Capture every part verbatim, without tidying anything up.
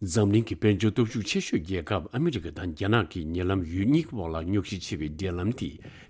འཛམ་གླིང་གི་དཔལ་འབྱོར་སྟོབས་ཤུགས་ཆེ་ཤོས་རྒྱལ་ཁབ་ཨ་མི་རི་ཀ་དང་རྒྱ་ནག་གིས་ཉེ་ལམ་ཡུལ་གཉིས་ཀྱི་དབར་ལ་རྙོག་གཞི་ཆེ་བའི་འབྲེལ་ལམ་དེ་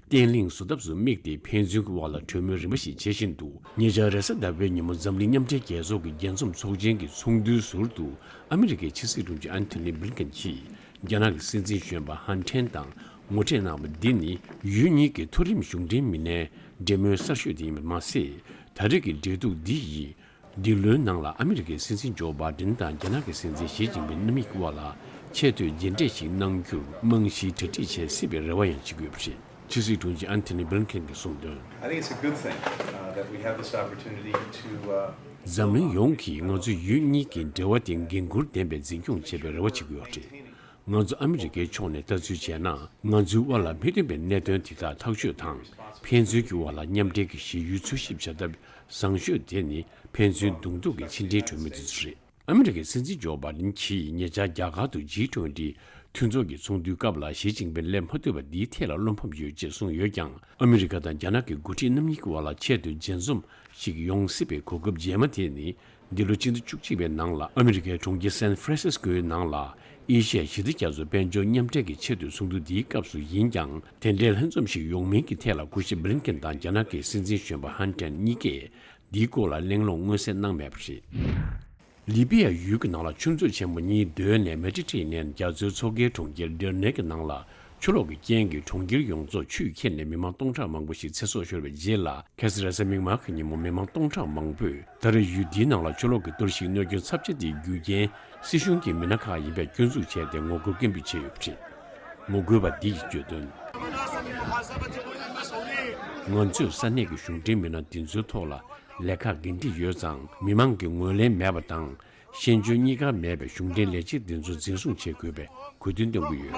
བརྟན་ལྷིང་བཟོ་ཐབས་སུ་དམིགས་ཏེ་ཕན་ཚུན་གྱི་དབར་ལ་གྲོས་མོལ་རིམ་པ་ཞིག་བྱེད་བཞིན་འདུག་ཉེ་ཆར་རེས་གཟའ་ཟླ་བའི་ཉིན་མོ་འཛམ་གླིང་མཉམ་འབྲེལ་རྒྱལ་ཚོགས་ཀྱི་རྒྱལ་འཛོམས་ཚོགས་ཆེན་གྱི་ཚོགས་འདུའི་ཟུར་དུ་ཨ་མི་རི་ཀའི་ཕྱི་སྲིད་དྲུང་ཆེ་ཨན་ཐོ་ནི་བྷི་ལིན་ཀེན་གྱིས་རྒྱ་ནག་གི་སྲིད་འཛིན་གཞོན་པ་ཧན་ཁྲེན་དང་ངོ་འཕྲད་གནང་བ་འདི་ནི་ཡུལ་གཉིས་ཀྱི་མཐོ་རིམ་གཞུང་འབྲེལ་མི་སྣའི་འབྲེལ་མོལ་གསར་ཤོས་དེ་ཡིན་པ་མ་ཟད། ད་རེས་ཀྱི་འབྲེལ་གཏུག་འདི་ཡིས། འདི་ལོའི་ནང་ལ་ཨ་མི་རི་ཀའི་སྲིད་འཛིན་ཇོ་བྷའི་ཌེན་དང་རྒྱ་ནག་གི་སྲིད་འཛིན་ཞི་ཅིན་ཕིང་རྣམ་གཉིས་ཀྱི་དབར་ལ་ཆེས་མཐོའི་མཇལ་འཕྲད་ཞིག་གནང་རྒྱུར་རྨང་གཞིའི་གྲ་སྒྲིག་བྱེད་སྲིད་པའི་རེ་བ་ཡང་བྱེད་ཀྱི་ཡོད་པ་རེད། ཕྱི་སྲིད་དྲུང་ཆེ་ཨན་ཐོ་ནི་བྷི་ལིན་ཀེན་གྱིས་གསུངས་དོན། I think it's a good thing, uh, that we have this opportunity to, uh, འཛམ་གླིང་ཡོངས་ཀྱིས་ང་ཚོ་ཡུལ་གཉིས་ཀྱི་འབྲེལ་བ་དེ་འགན་འཁུར་ལྡན་པའི་འཛིན་སྐྱོང་བྱེད་པའི་རེ་བ་བྱེད་ཀྱི་ཡོད་པ་རེད། ང་ཚོ་ཨ་མི་རི་ཀའི་ཕྱོགས་ནས་ལྟ་ཚུལ་བྱས་ན། ང་ཚོའི་དབར་ལ་མི་མཐུན་པའི་གནད་དོན་དེ་དག་ཐག་གཅོད་དང་། ཕན་ཚུན་གྱི་དབར་ལ་མཉམ་འབྲེལ་གྱི་ཞི་ཡུལ་འཚོལ་ཞིབ་བྱ་ཐབས་བཟང་ཤོས་དེ་ནི་ཕན་ཚུན་གདོང་ཐུག་གི་ཕྱི་འབྲེལ་གྲོས་མོལ་དེ་ཚོ་རེད། ཨ་མི་རི་ཀའི་སྲིད་འཛིན་ཇོ་བྷའི་ཌེན་གྱིས་ཉེ་ཆར་རྒྱ་གར་དུ་ཇི་ཊུ་ཝེན་ཊི་མཐུན་ཚོགས་ཀྱི་ཚོགས་འདུའི་སྐབས་ལ་ཞི་ཅིན་ཕིང་སླེབས་མ་ཐུབ་པ་འདིའི་ཐད་ལ་བློ་ཕམ་ཡོད་ཅེས་གསུངས་ཡོད་ཀྱང་། ཨ་མི་རི་ཀ་དང་རྒྱ་ནག་གི་འགོ་ཁྲིད་རྣམ་གཉིས་ཀྱི་དབར་ལ་ཆེས་མཐོའི་མཇལ་འཛོམས་ཤིག་ཡོང་སྲིད་པའི་གོ་སྐབས་རྗེས་མ་དེ་ནི། འདི་ལོ་སྤྱི་ཟླ་བཅུ་གཅིག་པའི་ནང་ལ་ཨ་མི་རི་ཀའི་གྲོང་ཁྱེར་སན་ཧྥ་རན་སིས་ཀོའི་ནང་ལ་ཨེ་ཤི་ཡ་ཞི་བདེ་རྒྱ་མཚོ་དཔལ་འབྱོར་མཉམ་འབྲེལ་གྱི་ཆེས་མཐོའི་ཚོགས་འདུ་འདིའི་སྐབས་སུ་ཡིན་ཀྱང་། དེ་འདྲའི་ལྷན་འཛོམས་ཤིག་ཡོང་མིན་གྱི་ཐད་ལ་སྐུ་ཞབས་བྷི་ལིན་ཀེན་དང་རྒྱ་ནག་གི་སྲིད་འཛིན་གཞོན་པ་ཧན་ཀྲེན་གཉིས་ཀས་འདིའི་སྐོར་ལ་གླེང་སློང་མངོན་གསལ་གནང་མེད་པ་རེད། ལི་པི་ཡ་ཡུལ་གྱི་ནང་ལ་ཆུ་མཛོད་ཆེན་མོ་གཉིས་བརྡོལ་ནས་མེ་ཌི་ཊ་རེ་ནི་ཡན་རྒྱ་མཚོའི་མཚོ་ཁའི་གྲོང་ཁྱེར་ཌར་ནེ་གི་ནང་ལ། ཆུ་ལོག་གི་རྐྱེན་གྱིས་གྲོང་ཁྱེར་ཡོངས་རྫོགས་ཆུས་ཁྱེར་ནས་མི་མང་སྟོང་ཕྲག་མང་པོ་ཞིག་ཚེ་སྲོག་ཤོར་བའི་རྗེས་ལ། ཁ་སང་རེས་གཟའ་མིག་དམར་གྱི་ཉིན་མོ་མི་མང་སྟོང་ཕྲག་མང་པོས་ད་རེས་ཡུལ་འདིའི་ནང་ལ་ཆུ་ལོག་གི་གཏོར་བཤིག་གནོད་སྐྱོན་ཚབས་ཆེ་དེའི་རྒྱུ་རྐྱེན་སྲིད་གཞུང་གི་མི་སྣ་ཁག་ཡིན་པའི་སྐྱོན་འཛུགས་བྱས་ཏེ་ངོ་རྒོལ་སྐད་འབོད་བྱས་ཡོད་པ་རེད། ངོ་རྒོལ་བ་འདི་ཡིས་བརྗོད་དོན། ང་ཚོས་ས་གནས་ཀྱི་གཞུང་འབྲེལ་མི་སྣ་འདི་ཚོའི་ཐོག་ལ་ལས་ཀ་འགན་འཁྲི་ཡོད་ཙང་མི་མང་གི་ངོས་ལེན་མེད་པ་དང་། ཤེས་འཇོན་གཉིས་ཀ་མེད་པའི་གཞུང་འབྲེལ་ལས་བྱེད་འདི་ཚོ་འཛིན་བཟུང་བྱེད་དགོས་པའི་གོ་སྟོན་གཏོང་གི་ཡོད།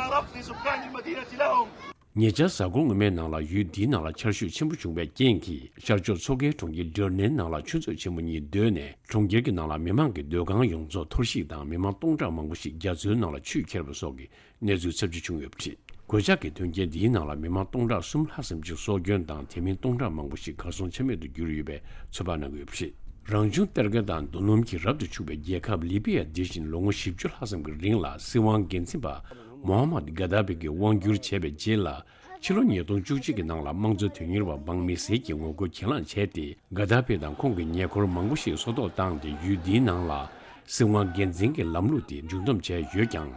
ཉེ་ཆར་གཟའ་འཁོར་སྔོན་མའི་ནང་ལ་ཡུལ་འདིའི་ནང་ལ་ཆར་ཞོད་ཆེན་པོ་བྱུང་བའི་རྐྱེན་གྱིས་ཤར་ཕྱོགས་མཚོ་ཁའི་གྲོང་ཁྱེར་ཌར་ནེ་ནང་ལ་ཆུ་མཛོད་ཆེན་པོ་གཉིས་བརྡོལ་ནས་གྲོང་ཁྱེར་གྱི་ནང་ལ་མི་མང་གི་སྡོད་ཁང་ཡོངས་རྫོགས་གཏོར་བཤིག་དང་མི་མང་སྟོང་ཕྲག་མང་པོ་ཞིག་རྒྱ་མཚོའི་ནང་ལ་ཆུས་ཁྱེར་བ་སོགས་ཀྱི་གནས་ཚུལ་ཚབས་ཆེ་བྱུང་ཡོད་པ་རེད། གོད་ཆག་གི་དོན་རྐྱེན་འདིའི་ནང་ལ་མི་མང་སྟོང་ཕྲག་གསུམ་ལྷག་ཙམ་ཞིག་སྲོག་སྐྱོན་དང་དེ་མིན་སྟོང་ཕྲག་མང་པོ་ཞིག་གར་སོང་ཆ་མེད་དུ་གྱུར་ཡོད་པའི་ཚོད་དཔག་གནང་གི་ཡོད་པ་རེད། རང་བྱུང་གཏེར་ཁ་དང་རྡོ་སྣུམ་གྱིས་རབ་ཏུ་ཕྱུག་པའི་རྒྱལ་ཁབ་ལི་པི་ཡ་འདི་བཞིན་ལོ་ངོ་བཞི་བཅུ་ལྷག་ཙམ་གྱི་རིང་ལ་སྲིད་དབང་སྒེར་འཛིན་པ་མོ་ཧ་མད་གྷ་དཱ་ཕི་གིས་དབང་བསྒྱུར་བྱས་པའི་རྗེས་ལ། ཕྱི་ལོ་ཉིས་སྟོང་བཅུ་གཅིག་གི་ནང་ལ་དམངས་གཙོ་དོན་གཉེར་བ་འབངས་མི་སེར་གྱིས་ངོ་རྒོལ་གྱེན་ལངས་བྱས་ཏེ། གྷ་དཱ་ཕི་དང་ཁོང་གི་ཉེ་འཁོར་མང་པོ་ཞིག་སྲོག་ཐོག་བཏང་སྟེ་ཡུལ་འདིའི་ནང་ལ་སྲིད་དབང་སྒེར་འཛིན་གྱི་ལམ་ལུགས་དེ་མཇུག་བསྡོམས་བྱས་ཡོད་ཀྱང་།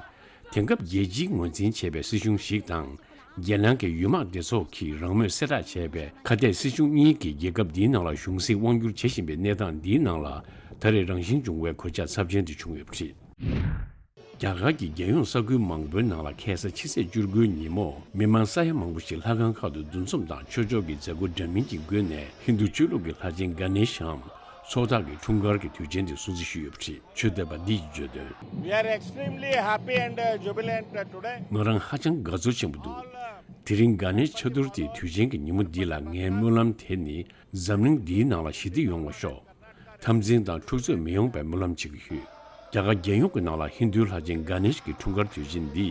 དེང་སྐབས་རྒྱལ་སྤྱིའི་ངོས་འཛིན་བྱས་པའི་སྲིད་གཞུང་ཞིག་དང་། རྒྱལ་ནང་གི་ཡུལ་དམག་སྡེ་ཚོགས་ཀྱིས་རང་མོས་གསལ་བསྒྲགས་བྱས་པའི་ཁ་གཏད་སྲིད་གཞུང་གཉིས་ཀྱིས་རྒྱལ་ཁབ་འདིའི་ནང་ལ་གཞུང་སྲིད་དབང་བསྒྱུར་བྱེད་བཞིན་པའི་གནས་སྟངས་འདིའི་ནང་ལ་ད་རེས་རང་བཞིན་བྱུང་བའི་གོད་ཆག་ཚབས་ཆེན་དེ་བྱུང་ཡོད་པ་རེད། རྒྱ་གར་གྱི་རྒྱལ་ཡོངས་ས་ཁུལ་མང་པོའི་ནང་ལ་ཁ་སང་ཕྱི་ཚེས་བཅུ་དགུའི་ཉིན་མོ་མི་མང་ས་ཡ་མང་པོ་ཞིག་ལྷ་ཁང་ཁག་ཏུ་འདུ་འཛོམས་དང་ཆོས་ཕྱོགས་ཀྱི་མཛད་སྒོ་འདྲ་མིན་གྱི་སྒོ་ནས་ཧིན་རྡུ་ཆོས་ལུགས་ཀྱི་ལྷ་ཆེན་ག་ནེ་ཤའམ་ཚོགས་བདག་གི་འཁྲུངས་སྐར་གྱི་དུས་ཆེན་དེ་སྲུང་བརྩི་ཞུས་ཡོད་པ་རེད། ཆོས་དད་པ་འདི་ཡིས་བརྗོད་དོན། We are extremely happy and, uh, jubilant, uh, today. ང་རང་ཧ་ཅང་དགའ་ཚོར་ཆེན་པོ་འདུག་དེ་རིང་ག་ནེ་ཤ་ཏུར་ཏིའི་དུས་ཆེན་གྱི་ཉིན་མོ་འདི་ལ་ངའི་སྨོན་ལམ་དེ་ནི་འཛམ་གླིང་འདིའི་ནང་ལ་ཞི་བདེ་ཡོང་བར་ཤོག་འཐབ་འཛིང་དང་འཁྲུག་རྩོད་མི་ཡོང་བའི་སྨོན་ལམ་བྱེད་ཀྱི་ཡོད། རྒྱ་གར་རྒྱལ་ཡོངས་ཀྱི་ནང་ལ་ཧིན་རྡུའི་ལྷ་ཆེན་ག་ནེཤ་གི་འཁྲུངས་སྐར་དུས་ཆེན་འདི་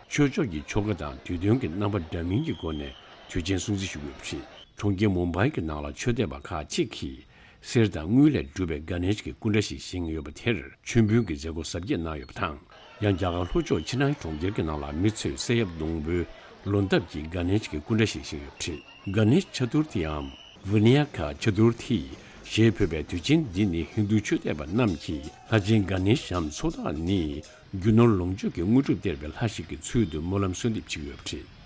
ཆོས་ཕྱོགས་ཀྱི་ཆོ་ག་དང་དུས་སྟོན་གྱི་རྣམ་པ་འདྲ་མིན་གྱི་སྒོ་ནས་དུས་ཆེན་སྲུང་བརྩི་ཞུ་དགོས་པ་རེད། གྲོང་ཁྱེར་མུམ་བྷའི་གི་ནང་ལ་ཆོས་དད་པ་ཁག་ཅིག་གིས་གསེར་དང་དངུལ་ལས་གྲུབ་པའི་ག་ནེཤ་གི་སྐུ་འདྲ་ཞིག་བཞེངས་ཡོད་པ་དེར་མཆོད་འབུལ་གྱི་མཛད་སྒོ་གཟབ་རྒྱས་གནང་ཡོད་པ་དང་། ཡང་རྒྱ་གར་ལྷོ་ཕྱོགས་ཆེ་ནའི་གྲོང་ཁྱེར་གྱི་ནང་ལ་མི་ཚོས་ས་ཡབ་སྡོང་པོའི་ལོ་འདབ་ཀྱི་ག་ནེཤ་གི་སྐུ་འདྲ་ཞིག་བཞེངས་ཡོད་པ་རེད། ག་ནེཤ་ཆ་ཏུར་ཐིའམ་ཝི་ན་ཡ་ཀ་ཆ་ཏུར་ཐི་ཞེས་འབོད་པའི་དུས་ཆེན་འདི་ནི་ཧིན་རྡུ་ཆོས་དད་པ་རྣམས་ཀྱིས་ལྷ་ཆེན་ག་ནེཤ་འམ་ཚོགས་བདག་ནི་རྒྱུ་ནོར་ལོངས་སྤྱོད་ཀྱི་དངོས་གྲུབ་སྟེར་བའི་ལྷ་ཞིག་གི་ཚུལ་དུ་སྨོན་ལམ་གསོལ་འདེབས་བྱེད་ཀྱི་ཡོད་པ་རེད།